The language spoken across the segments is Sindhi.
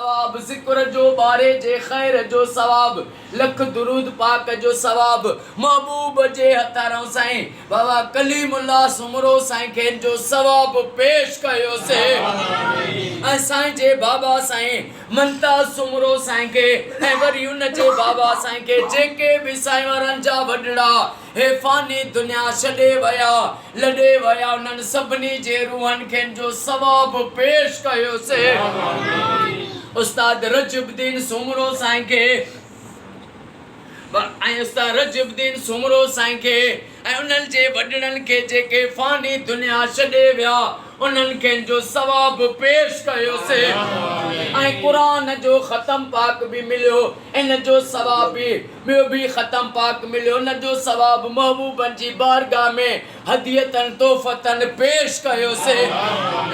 ثواب ذڪر جو ٻاري جي خير جو ثواب لک درود پاڪ جو ثواب محبوب جي هٿارئون سائين بابا ڪليم الله سومرو سائين کي جو ثواب پيش ڪيوسي ۽ سائين جي بابا سائين ممتاز سومرو سائين کي ۽ وري ان جي بابا سائين کي جيڪي به سائين وارن جا وڏڙا هي فاني دنيا ڇڏي ويا، لڏي ويا، انهن سڀني جي روحن کي ان جو ثواب پيش ڪيوسي. استاد رجب الدين سومرو سائين کي ۽ استاد رجب الدين سومرو سائين کي ۽ انهن جي وڏڙن کي جيڪي فاني دنيا ڇڏي ويا، انهن کي ان جو ثواب پيش ڪيوسي ۽ قرآن جو ختم پاڪ به مليو، ان جو ثواب به. ٻيو به ختم پاڪ مليو ان جو ثواب محبوبن جي بارگاھ ۾ هديتن تحفتن پيش ڪيوسي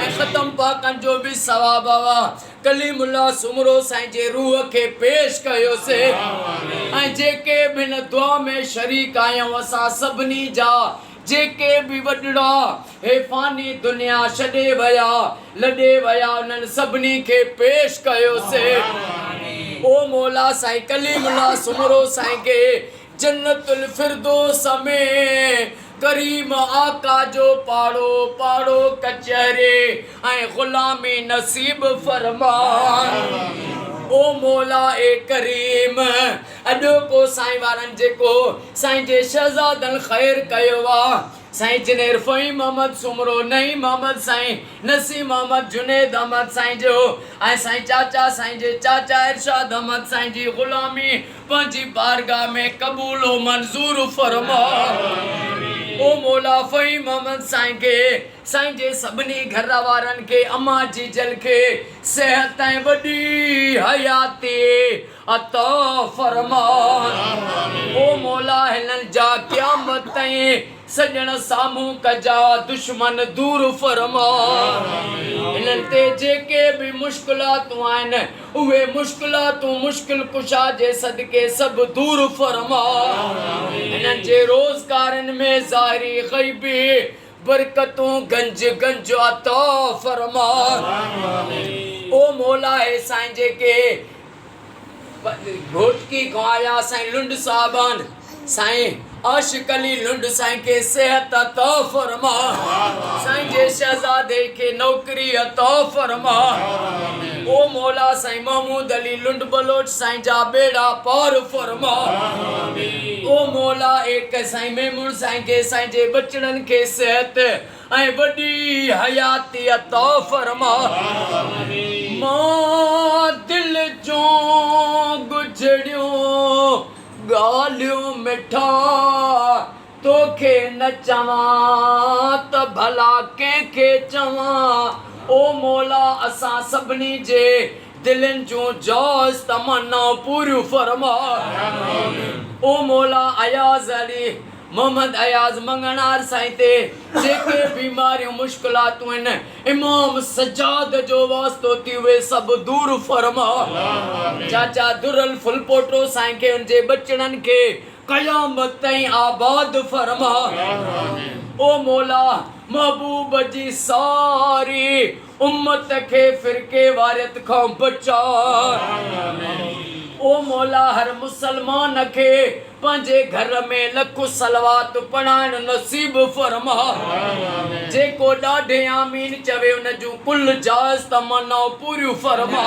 ۽ ختم پاڪن جو به ثواب اوهان ڪليم الله سومرو سائين جي روح کي پيش ڪيوسي ۽ جيڪي به هن دعا ۾ شريڪ آهيون اسان سڀني جا جيڪي به وڏڙا هي فاني دنيا ڇڏي ويا، لڏي ويا، انهن سڀني کي پيش ڪيوسي. او مولا سائين ڪليم الله سومرو سائين کي جنت الفردوس ۾ ڪريم آقا جو پاڙو پاڙو ڪچهري ۽ غلامي نصيب فرماء. او مولا اي ڪريم اڄوڪو سائين وارن جيڪو سائين جي شهزادن خير ڪيو آ سائين جنير فهيم احمد سومرو نعيم احمد سائين نسيم احمد جنيد احمد سائين جو ۽ سائين چاچا سائين جي چاچا ارشاد احمد سائين جي غلامي پنهنجي بارگاھ ۾ قبول و منظور فرما او مولا فهيم احمد سائين کي سائين جي سڀني گهر وارن کي امان جيجل کي صحت ۽ وڏي حياتي عطا فرما او مولا هنن جا قيامت تائين سڄڻ سامهون ڪجا دشمن دور فرما هنن تي جيڪي به مشڪلاتون آهن اهي مشڪلاتون مشڪل ڪشا جي صدقي سڀ دور فرما هنن جي روزگارن ۾ ظاهري غيبي برڪتون گنج گنج عطا فرما او مولا هي سائين جيڪي گهوٽڪي کان آيا سائين لنڊ صاحبان سائين عاشق علي لنڊ سائين کي صحت عطا فرما سائين جي شهزادي کي نوڪري عطا فرما او مولا سائين محمود علي لنڊ بلوچ سائين جا ٻيڙا پار فرما او مولا ايڪ سائين ميمڻ سائين کي سائين جي ٻچڙن کي صحت ۽ وڏي حياتي عطا فرما. مان دل جون ڳجهڙيون ڳالهيون مٺا توکي نه چوان ته ڀلا ڪنهن کي چوان او مولا اسان سڀني جي دلين جون جائز تمنائون پوريون فرما او مولا اياز علي محمد اياز مڱڻهار سائين تي جيڪي بيماريون مشڪلاتون آهن امام سجاد جو واسطو ٿي اهي سڀ دور فرما چاچا درل ڦلپوٽو سائين کي ان جي ٻچڙن کي قيامت تائين آباد فرما او مولا محبوب جي ساري امت کي فرقي واريت کان بچاء او مولا هر مسلمان کي پنهنجي گهر ۾ لک صلوات پڙهائڻ نصيب فرما. جيڪو ڏاڍي آمين چوي ان جون ڪل جائز تمنائون پوريون فرما.